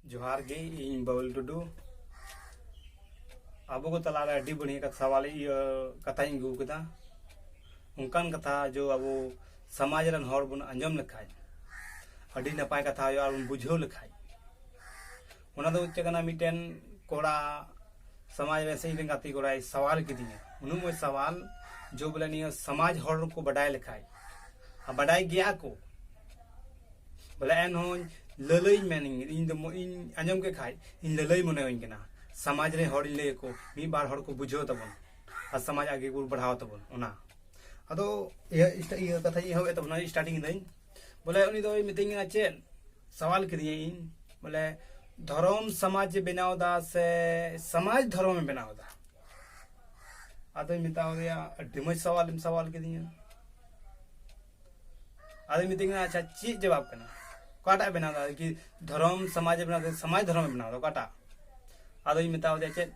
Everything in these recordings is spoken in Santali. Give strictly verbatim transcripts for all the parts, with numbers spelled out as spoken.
ᱡᱚᱦᱟᱨ ᱜᱮ, ᱤᱧ ᱵᱟᱹᱵᱩᱞ ᱴᱩᱰᱩ᱾ ᱟᱵᱚ ᱠᱚ ᱛᱟᱞᱟᱨᱮ ᱟᱹᱰᱤ ᱵᱟᱹᱲᱤᱡ ᱠᱟᱛᱷᱟ, ᱥᱟᱣᱟᱞ, ᱤᱭᱟᱹ, ᱠᱟᱛᱷᱟᱧ ᱟᱹᱜᱩ ᱠᱟᱫᱟ᱾ ᱚᱱᱠᱟᱱ ᱠᱟᱛᱷᱟ ᱡᱚ ᱟᱵᱚ ᱥᱚᱢᱟᱡᱽ ᱨᱮᱱ ᱦᱚᱲ ᱵᱚᱱ ᱟᱸᱡᱚᱢ ᱞᱮᱠᱷᱟᱡ ᱟᱹᱰᱤ ᱱᱟᱯᱟᱭ ᱠᱟᱛᱷᱟ ᱦᱩᱭᱩᱜᱼᱟ ᱟᱨ ᱵᱚᱱ ᱵᱩᱡᱷᱟᱹᱣ ᱞᱮᱠᱷᱟᱡ᱾ ᱚᱱᱟ ᱫᱚ ᱪᱮᱫ ᱠᱟᱱᱟ, ᱢᱤᱫᱴᱮᱱ ᱠᱚᱲᱟ ᱥᱚᱢᱟᱡᱽ ᱨᱮ ᱥᱮ ᱤᱧ ᱨᱮᱱ ᱜᱟᱛᱮ ᱠᱚᱲᱟᱭ ᱥᱟᱣᱟᱞ ᱠᱤᱫᱤᱧᱟ, ᱩᱱᱟᱹᱜ ᱢᱚᱡᱽ ᱥᱟᱣᱟᱞ ᱡᱚ ᱵᱚᱞᱮ ᱱᱤᱭᱟᱹ ᱥᱚᱢᱟᱡᱽ ᱦᱚᱲ ᱠᱚ ᱵᱟᱰᱟᱭ ᱞᱮᱠᱷᱟᱡ, ᱟᱨ ᱵᱟᱰᱟᱭ ᱜᱮᱭᱟ ᱠᱚ, ᱵᱚᱞᱮ ᱮᱱᱦᱚᱸ ᱞᱟᱹᱞᱟᱹᱭ ᱢᱮᱱ, ᱤᱧ ᱫᱚ ᱢᱚ-, ᱤᱧ ᱟᱸᱡᱚᱢ ᱠᱮᱫ ᱠᱷᱟᱡ ᱤᱧ ᱞᱟᱹᱞᱟᱹᱭ ᱢᱚᱱᱮ ᱟᱹᱧ ᱠᱟᱱᱟ᱾ ᱥᱚᱢᱟᱡᱽ ᱨᱮ ᱦᱚᱲ ᱤᱧ ᱞᱟᱹᱭ ᱟᱠᱚ, ᱢᱤᱫ ᱵᱟᱨ ᱦᱚᱲ ᱠᱚ ᱵᱩᱡᱷᱟᱹᱣ ᱛᱟᱵᱚᱱ ᱟᱨ ᱥᱚᱢᱟᱡᱽ ᱟᱜᱮ ᱵᱚᱱ ᱵᱟᱲᱦᱟᱣ ᱛᱟᱵᱚᱱ᱾ ᱚᱱᱟ ᱟᱫᱚ ᱤᱭᱟᱹ, ᱤᱥᱴᱟ-, ᱤᱭᱟᱹ ᱠᱟᱛᱷᱟᱧ ᱮᱦᱚᱵ ᱮᱫ ᱛᱟᱵᱚᱱᱟ, ᱥᱴᱟᱨᱴᱤᱝ ᱫᱟᱹᱧ᱾ ᱵᱚᱞᱮ ᱩᱱᱤ ᱫᱚᱭ ᱢᱤᱛᱟᱹᱧ ᱠᱟᱱᱟ ᱪᱮᱫ, ᱥᱟᱣᱟᱞ ᱠᱤᱫᱤᱧᱟᱭ ᱤᱧ, ᱵᱚᱞᱮ ᱫᱷᱚᱨᱚᱢ ᱥᱚᱢᱟᱡᱽ ᱮ ᱵᱮᱱᱟᱣ ᱮᱫᱟ ᱥᱮ ᱥᱚᱢᱟᱡᱽ ᱫᱷᱚᱨᱚᱢ ᱮ ᱵᱮᱱᱟᱣ ᱮᱫᱟ? ᱟᱫᱚᱧ ᱢᱮᱛᱟᱣ ᱫᱮᱭᱟ, "ᱟᱹᱰᱤ ᱢᱚᱡᱽ ᱥᱟᱣᱟᱞ ᱮᱢ ᱥᱟᱣᱟᱞ ᱠᱤᱫᱤᱧᱟ᱾" ᱟᱫᱚᱭ ᱢᱤᱛᱟᱹᱧ ᱠᱟᱱᱟ, "ᱟᱪᱪᱷᱟ, ᱪᱮᱫ ᱡᱚᱵᱟᱵ ᱠᱟᱱᱟ? ᱚᱠᱟᱴᱟᱜ ᱮ ᱵᱮᱱᱟᱣ ᱮᱫᱟ? ᱠᱤ ᱫᱷᱚᱨᱚᱢ ᱥᱚᱢᱟᱡᱽ ᱮ ᱵᱮᱱᱟᱣ ᱮᱫᱟ, ᱥᱚᱢᱟᱡᱽ ᱫᱷᱚᱨᱚᱢ ᱮ ᱵᱮᱱᱟᱣ ᱮᱫᱟ, ᱚᱠᱟᱴᱟᱜ?" ᱟᱫᱚᱧ ᱢᱮᱛᱟᱣ ᱫᱮᱭᱟ, "ᱪᱮᱫ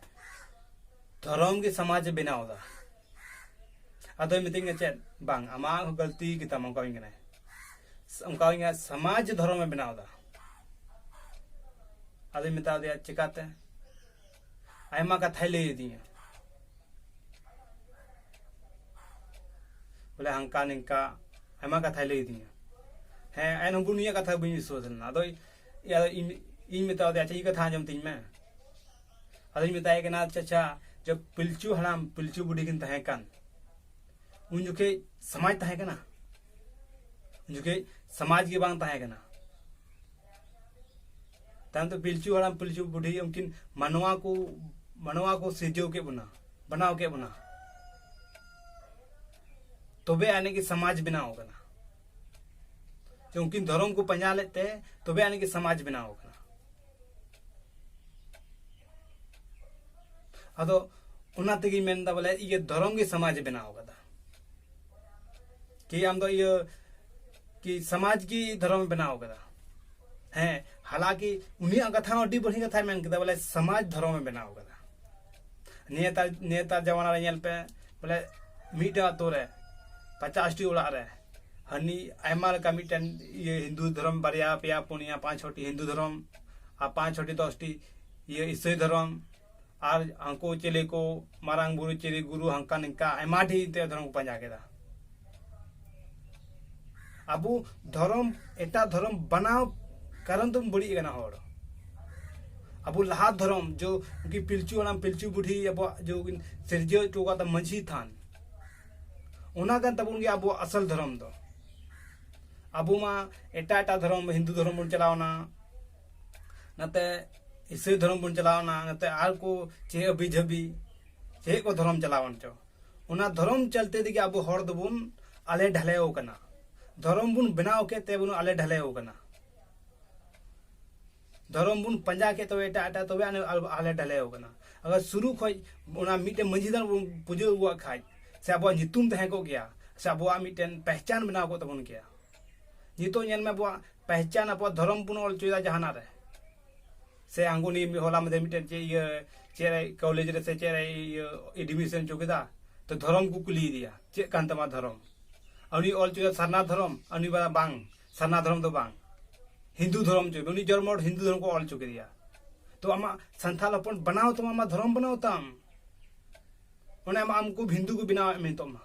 ᱫᱷᱚᱨᱚᱢ ᱜᱮ ᱥᱚᱢᱟᱡᱽ ᱮ ᱵᱮᱱᱟᱣ ᱮᱫᱟ?" ᱟᱫᱚᱭ ᱢᱤᱛᱟᱹᱧ ᱠᱟᱱᱟ, "ᱪᱮᱫ? ᱵᱟᱝ, ᱟᱢᱟᱜ ᱦᱚᱸ ᱜᱟᱹᱞᱛᱤ ᱜᱮᱛᱟᱢᱟ", ᱚᱱᱠᱟᱣᱟᱹᱧ ᱠᱟᱱᱟᱭ᱾ ᱚᱱᱠᱟᱣᱟᱹᱧ ᱠᱟᱱᱟ, "ᱥᱚᱢᱟᱡᱽ ᱫᱷᱚᱨᱚᱢ ᱮ ᱵᱮᱱᱟᱣ ᱮᱫᱟ?" ᱟᱫᱚᱧ ᱢᱮᱛᱟᱣ ᱫᱮᱭᱟ, "ᱪᱮᱠᱟᱛᱮ?" ᱟᱭᱢᱟ ᱠᱟᱛᱷᱟᱭ ᱞᱟᱹᱭ ᱟᱹᱫᱤᱧᱟ᱾ ᱵᱚᱞᱮ ᱦᱟᱱᱠᱟ ᱱᱤᱝᱠᱟ ᱟᱭᱢᱟ ᱠᱟᱛᱷᱟᱭ ᱞᱟᱹᱭ ᱟᱹᱫᱤᱧᱟ᱾ ᱦᱮᱸ, ᱮᱱᱦᱚᱸ ᱩᱱᱤᱭᱟᱜ ᱠᱟᱛᱷᱟ ᱵᱟᱹᱧ ᱵᱤᱥᱣᱟᱥ ᱞᱮᱱᱟ᱾ ᱟᱫᱚ ᱤᱭᱟᱹ, ᱤᱧ, ᱤᱧ ᱢᱮᱛᱟᱣ ᱫᱮᱭᱟ, "ᱟᱪᱪᱷᱟ, ᱤᱧ ᱠᱟᱛᱷᱟ ᱟᱸᱡᱚᱢ ᱛᱤᱧ ᱢᱮ᱾" ᱟᱫᱚᱧ ᱢᱮᱛᱟᱭ ᱠᱟᱱᱟ, "ᱟᱪᱪᱷᱟ, ᱟᱪᱪᱷᱟ, ᱡᱚᱵ ᱯᱤᱞᱪᱩ ᱦᱟᱲᱟᱢ ᱯᱤᱞᱪᱩ ᱵᱩᱰᱷᱤ ᱠᱤᱱ ᱛᱟᱦᱮᱸ ᱠᱟᱱ, ᱩᱱ ᱡᱚᱠᱷᱮᱡ ᱥᱚᱢᱟᱡᱽ ᱛᱟᱦᱮᱸ ᱠᱟᱱᱟ? ᱩᱱ ᱡᱚᱠᱷᱮᱡ ᱥᱚᱢᱟᱡᱽ ᱜᱮ ᱵᱟᱝ ᱛᱟᱦᱮᱸ ᱠᱟᱱᱟ᱾ ᱛᱟᱭᱚᱢ ᱛᱮ ᱯᱤᱞᱪᱩ ᱦᱟᱲᱟᱢ ᱯᱤᱞᱪᱩ ᱵᱩᱰᱷᱤ ᱩᱱᱠᱤᱱ ᱢᱟᱱᱣᱟ ᱠᱚ, ᱢᱟᱱᱣᱟ ᱠᱚ ᱥᱤᱨᱡᱟᱹᱣ ᱠᱮᱫ ᱵᱚᱱᱟ, ᱵᱮᱱᱟᱣ ᱠᱮᱫ ᱵᱚᱱᱟ, ᱛᱚᱵᱮ ᱟᱹᱱᱤᱡ ᱜᱮ ᱥᱚᱢᱟᱡᱽ ᱵᱮᱱᱟᱣ ᱠᱟᱱᱟ᱾ ᱡᱮ ᱩᱱᱠᱤᱱ ᱫᱷᱚᱨᱚᱢ ᱠᱚ ᱯᱟᱸᱡᱟ ᱞᱮᱫ ᱛᱮ ᱛᱚᱵᱮ ᱟᱹᱱᱤᱡ ᱜᱮ ᱥᱚᱢᱟᱡᱽ ᱵᱮᱱᱟᱣ ᱠᱟᱱᱟ᱾ ᱟᱫᱚ ᱚᱱᱟ ᱛᱮᱜᱮᱧ ᱢᱮᱱᱫᱟ, ᱵᱚᱞᱮ ᱤᱭᱟᱹ ᱫᱷᱚᱨᱚᱢ ᱜᱮ ᱥᱚᱢᱟᱡᱽ ᱮ ᱵᱮᱱᱟᱣ ᱠᱟᱫᱟ᱾ ᱠᱤ ᱟᱢ ᱫᱚ ᱤᱭᱟᱹ, ᱠᱤ ᱥᱚᱢᱟᱡᱽ ᱜᱮ ᱫᱷᱚᱨᱚᱢ ᱮ ᱵᱮᱱᱟᱣ ᱠᱟᱫᱟ? ᱦᱮᱸ, ᱦᱟᱞᱟᱠᱤ ᱩᱱᱤᱭᱟᱜ ᱠᱟᱛᱷᱟ ᱦᱚᱸ ᱟᱹᱰᱤ ᱵᱟᱹᱲᱤᱡ ᱠᱟᱛᱷᱟᱭ ᱢᱮᱱ ᱠᱮᱫᱟ, ᱵᱚᱞᱮ ᱥᱚᱢᱟᱡᱽ ᱫᱷᱚᱨᱚᱢ ᱮ ᱵᱮᱱᱟᱣ ᱠᱟᱫᱟ᱾ ᱱᱮᱛᱟᱨ, ᱱᱮᱛᱟᱨ ᱡᱟᱢᱟᱱᱟ ᱨᱮ ᱧᱮᱞ ᱯᱮ, ᱵᱚᱞᱮ ᱢᱤᱫᱴᱮᱱ ᱟᱛᱳ ᱨᱮ ᱯᱚᱪᱟᱥ ᱴᱤ ᱚᱲᱟᱜ ᱨᱮ ᱦᱟᱹᱱᱤ ᱟᱭᱢᱟ ᱞᱮᱠᱟ ᱢᱤᱫᱴᱮᱱ ᱤᱭᱟᱹ ᱦᱤᱱᱫᱩ ᱫᱷᱚᱨᱚᱢ, ᱵᱟᱨᱭᱟ, ᱯᱮᱭᱟ, ᱯᱩᱱᱭᱟ, ᱯᱟᱸᱪ, ᱪᱷᱚᱴᱤ ᱦᱤᱱᱫᱩ ᱫᱷᱚᱨᱚᱢ, ᱟᱨ ᱯᱟᱸᱪ ᱪᱷᱚᱴᱤ ᱫᱚᱥᱴᱤ ᱤᱭᱟᱹ ᱤᱥᱟᱹᱭ ᱫᱷᱚᱨᱚᱢ, ᱟᱨ ᱦᱟᱱᱠᱩ ᱪᱤᱞᱤ ᱠᱚ ᱢᱟᱨᱟᱝ ᱵᱩᱨᱩ, ᱪᱤᱞᱤ ᱜᱩᱨᱩ, ᱦᱟᱱᱠᱟ ᱱᱤᱝᱠᱟ ᱟᱭᱢᱟ ᱰᱷᱮᱨ ᱮᱱᱛᱮ ᱫᱷᱚᱨᱚᱢ ᱠᱚ ᱯᱟᱸᱡᱟ ᱠᱮᱫᱟ᱾ ᱟᱵᱚ ᱫᱷᱚᱨᱚᱢ, ᱮᱴᱟᱜ ᱫᱷᱚᱨᱚᱢ ᱵᱟᱱᱟᱣ ᱠᱟᱨᱚᱱ ᱛᱮᱵᱚᱱ ᱵᱟᱹᱲᱤᱡ ᱟᱠᱟᱱᱟ ᱦᱚᱲ᱾ ᱟᱵᱚ ᱞᱟᱦᱟ ᱫᱷᱚᱨᱚᱢ ᱡᱚ ᱩᱱᱠᱤᱱ ᱯᱤᱞᱪᱩ ᱦᱟᱲᱟᱢ ᱯᱤᱞᱪᱩ ᱵᱩᱰᱷᱤ ᱟᱵᱚᱣᱟᱜ ᱡᱚ ᱠᱤᱱ ᱥᱤᱨᱡᱟᱹᱣ ᱦᱚᱪᱚ ᱟᱠᱟᱫ ᱢᱟᱹᱡᱷᱤ ᱛᱷᱟᱱ, ᱚᱱᱟ ᱠᱟᱱ ᱛᱟᱵᱚᱱ ᱜᱮᱭᱟ ᱟᱵᱚᱣᱟᱜ ᱟᱥᱚᱞ ᱫᱷᱚᱨᱚᱢ ᱫᱚ᱾ ᱟᱵᱚ ᱢᱟ ᱮᱴᱟᱜ ᱮᱴᱟᱜ ᱫᱷᱚᱨᱚᱢ, ᱦᱤᱱᱫᱩ ᱫᱷᱚᱨᱚᱢ ᱵᱚᱱ ᱪᱟᱞᱟᱣᱱᱟ, ᱱᱟᱛᱮ ᱤᱥᱟᱹᱭ ᱫᱷᱚᱨᱚᱢ ᱵᱚᱱ ᱪᱟᱞᱟᱣᱱᱟ, ᱱᱟᱛᱮ ᱟᱨ ᱠᱚ ᱪᱮᱫ ᱦᱟᱹᱵᱤ ᱡᱷᱟᱹᱵᱤ ᱪᱮᱫ ᱠᱚ ᱫᱷᱚᱨᱚᱢ ᱪᱟᱞᱟᱣ ᱮᱱ ᱪᱚ, ᱚᱱᱟ ᱫᱷᱚᱨᱚᱢ ᱪᱟᱞᱛᱮ ᱛᱮᱜᱮ ᱟᱵᱚ ᱦᱚᱲ ᱫᱚᱵᱚᱱ ᱟᱞᱮ ᱰᱷᱟᱞᱮᱣ ᱠᱟᱱᱟ᱾ ᱫᱷᱚᱨᱚᱢ ᱵᱚᱱ ᱵᱮᱱᱟᱣ ᱠᱮᱫ ᱛᱮ ᱵᱚᱱ ᱟᱞᱮ ᱰᱷᱟᱞᱮᱣ ᱠᱟᱱᱟ᱾ ᱫᱷᱚᱨᱚᱢ ᱵᱚᱱ ᱯᱟᱸᱡᱟ ᱠᱮᱫ ᱛᱚᱵᱮ ᱮᱴᱟᱜ ᱮᱴᱟᱜ, ᱛᱚᱵᱮ ᱟᱞᱮ, ᱟᱞᱮ ᱰᱷᱟᱞᱮᱣ ᱠᱟᱱᱟ᱾ ᱟᱜᱟᱨ ᱥᱩᱨᱩ ᱠᱷᱚᱡ ᱚᱱᱟ ᱢᱤᱫᱴᱮᱱ ᱢᱟᱹᱡᱷᱤ ᱛᱷᱟᱱ ᱵᱚᱱ ᱯᱩᱡᱟᱹ ᱟᱹᱜᱩᱣᱟᱜ ᱠᱷᱟᱡ, ᱥᱮ ᱟᱵᱚᱣᱟᱜ ᱧᱩᱛᱩᱢ ᱛᱟᱦᱮᱸ ᱠᱚᱜ ᱜᱮᱭᱟ, ᱥᱮ ᱟᱵᱚᱣᱟᱜ ᱢᱤᱫᱴᱮᱱ ᱯᱮᱦᱪᱟᱱ ᱵᱮᱱᱟᱣ ᱠᱚᱜ ᱛᱟᱵᱚᱱ ᱜᱮᱭᱟ᱾ ᱱᱤᱛᱚᱜ ᱧᱮᱞ ᱢᱮ, ᱟᱵᱚᱣᱟᱜ ᱯᱮᱦᱪᱟᱱ, ᱟᱵᱚᱣᱟᱜ ᱫᱷᱚᱨᱚᱢ ᱵᱚᱱ ᱚᱞ ᱦᱚᱪᱚᱭᱮᱫᱟ ᱡᱟᱦᱟᱱᱟᱜ ᱨᱮ, ᱥᱮ ᱟᱝᱜᱩᱱᱤ ᱦᱚᱞᱟ ᱢᱟᱫᱷᱮᱨ ᱢᱤᱫᱴᱮᱱ ᱪᱮᱫ ᱤᱭᱟᱹ, ᱪᱮᱫ ᱨᱮ ᱠᱚᱞᱮᱡᱽ ᱨᱮ ᱥᱮ ᱪᱮᱫ ᱨᱮ ᱤᱭᱟᱹ admission ᱦᱚᱪᱚ ᱠᱮᱫᱟ, ᱛᱚ ᱫᱷᱚᱨᱚᱢ ᱠᱚ ᱠᱩᱞᱤᱭᱮᱫᱮᱭᱟ, "ᱪᱮᱫ ᱠᱟᱱ ᱛᱟᱢᱟ ᱫᱷᱚᱨᱚᱢ?" ᱟᱨ ᱩᱱᱤ ᱚᱞ ᱦᱚᱪᱚᱭᱟ ᱥᱟᱨᱱᱟ ᱫᱷᱚᱨᱚᱢ, ᱟᱨ ᱩᱱᱤ ᱵᱟ-, "ᱵᱟᱝ, ᱥᱟᱨᱱᱟ ᱫᱷᱚᱨᱚᱢ ᱫᱚ ᱵᱟᱝ, ᱦᱤᱱᱫᱩ ᱫᱷᱚᱨᱚᱢ ᱦᱚᱪᱚᱭ ᱢᱮ", ᱩᱱᱤ ᱡᱚᱱᱢᱚ ᱦᱤᱱᱫᱩ ᱫᱷᱚᱨᱚᱢ ᱠᱚ ᱚᱞ ᱦᱚᱪᱚ ᱠᱮᱫᱮᱭᱟ᱾ ᱛᱚ ᱟᱢᱟᱜ ᱥᱟᱱᱛᱟᱲ ᱦᱚᱯᱚᱱ ᱵᱮᱱᱟᱣ ᱛᱟᱢᱟ, ᱟᱢᱟᱜ ᱫᱷᱚᱨᱚᱢ ᱵᱮᱱᱟᱣ ᱛᱟᱢ᱾ ᱚᱱᱮ ᱟᱢ, ᱟᱢ ᱠᱚ ᱦᱤᱱᱫᱩ ᱠᱚ ᱵᱮᱱᱟᱣᱮᱫ ᱢᱮ ᱱᱤᱛᱚᱜ ᱢᱟ᱾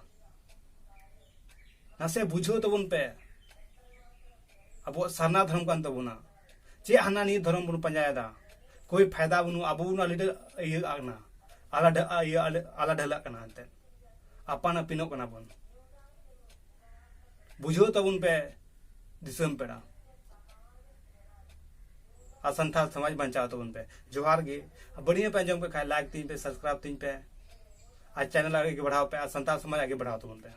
ᱱᱟᱥᱮ ᱵᱩᱡᱷᱟᱹᱣ ᱛᱟᱵᱚᱱ ᱯᱮ, ᱟᱵᱚᱣᱟᱜ ᱥᱟᱨᱱᱟ ᱫᱷᱚᱨᱚᱢ ᱠᱟᱱ ᱛᱟᱵᱚᱱᱟ᱾ ᱪᱮᱫ ᱦᱟᱱᱟ ᱱᱤᱭᱟᱹ ᱫᱷᱚᱨᱚᱢ ᱵᱚᱱ ᱯᱟᱸᱡᱟᱭᱮᱫᱟ? ᱠᱳᱭ ᱯᱷᱟᱭᱫᱟ ᱵᱟᱹᱱᱩᱜᱼᱟ᱾ ᱟᱵᱚ ᱵᱚᱱ ᱟᱹᱰᱤ ᱤᱭᱟᱹ ᱠᱟᱱᱟ, ᱟᱞᱟᱫᱟ ᱤᱭᱟᱹ, ᱟᱞᱟᱫᱟ ᱰᱷᱟᱹᱞᱟᱜ ᱠᱟᱱᱟ ᱮᱱᱛᱮᱫ, ᱟᱯᱟᱱ ᱟᱹᱯᱤᱱᱚᱜ ᱠᱟᱱᱟ ᱵᱚᱱ᱾ ᱵᱩᱡᱷᱟᱹᱣ ᱛᱟᱵᱚᱱ ᱯᱮ ᱫᱤᱥᱚᱢ ᱯᱮᱲᱟ, ᱟᱨ ᱥᱟᱱᱛᱟᱲ ᱥᱚᱢᱟᱡᱽ ᱵᱟᱧᱪᱟᱣ ᱛᱟᱵᱚᱱ ᱯᱮ᱾ ᱡᱚᱦᱟᱨ ᱜᱮ᱾ ᱵᱟᱹᱲᱤᱡ ᱯᱮ ᱟᱸᱡᱚᱢ ᱠᱮᱫ ᱠᱷᱟᱱ like ᱛᱤᱧ ᱯᱮ, subscribe ᱛᱤᱧ ᱯᱮ, ᱟᱨ channel ᱟᱜᱮ ᱵᱟᱲᱦᱟᱣ ᱯᱮ, ᱟᱨ ᱥᱟᱱᱛᱟᱲ ᱥᱚᱢᱟᱡᱽ ᱟᱜᱮ ᱵᱟᱲᱦᱟᱣ ᱛᱟᱵᱚᱱ ᱯᱮ᱾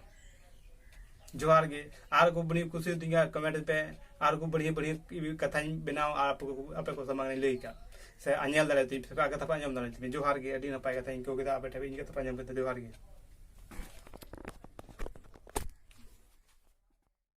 ᱡᱚᱦᱟᱨ ᱜᱮ᱾ ᱟᱨ ᱠᱚ ᱵᱟᱹᱲᱤᱡ ᱠᱩᱥᱤ ᱛᱤᱧ ᱠᱷᱟᱱ comment ᱯᱮ, ᱟᱨ ᱠᱚ ᱵᱟᱹᱲᱤᱡ ᱵᱟᱹᱲᱤᱡ ᱠᱟᱛᱷᱟᱧ ᱵᱮᱱᱟᱣ ᱟᱨ ᱟᱯᱮ ᱠᱚ, ᱟᱯᱮ ᱠᱚ ᱥᱟᱢᱟᱝ ᱨᱤᱧ ᱞᱟᱹᱭ ᱠᱟᱜ, ᱥᱮ ᱟᱨ ᱧᱮᱞ ᱫᱟᱲᱮᱭᱟᱛᱤᱧ ᱯᱮ, ᱠᱟᱛᱷᱟ ᱯᱮ ᱟᱸᱡᱚᱢ ᱫᱟᱲᱮᱭᱟᱛᱤᱧ᱾ ᱡᱚᱦᱟᱨ ᱜᱮ, ᱟᱹᱰᱤ ᱱᱟᱯᱟᱭ ᱠᱟᱛᱷᱟᱧ ᱟᱹᱭᱠᱟᱹᱣ ᱠᱮᱫᱟ ᱟᱯᱮ ᱴᱷᱮᱱ ᱤᱧ ᱠᱟᱛᱷᱟ ᱯᱮ ᱟᱸᱡᱚᱢ ᱠᱮᱫᱟ᱾ ᱡᱚᱦᱟᱨ ᱜᱮ᱾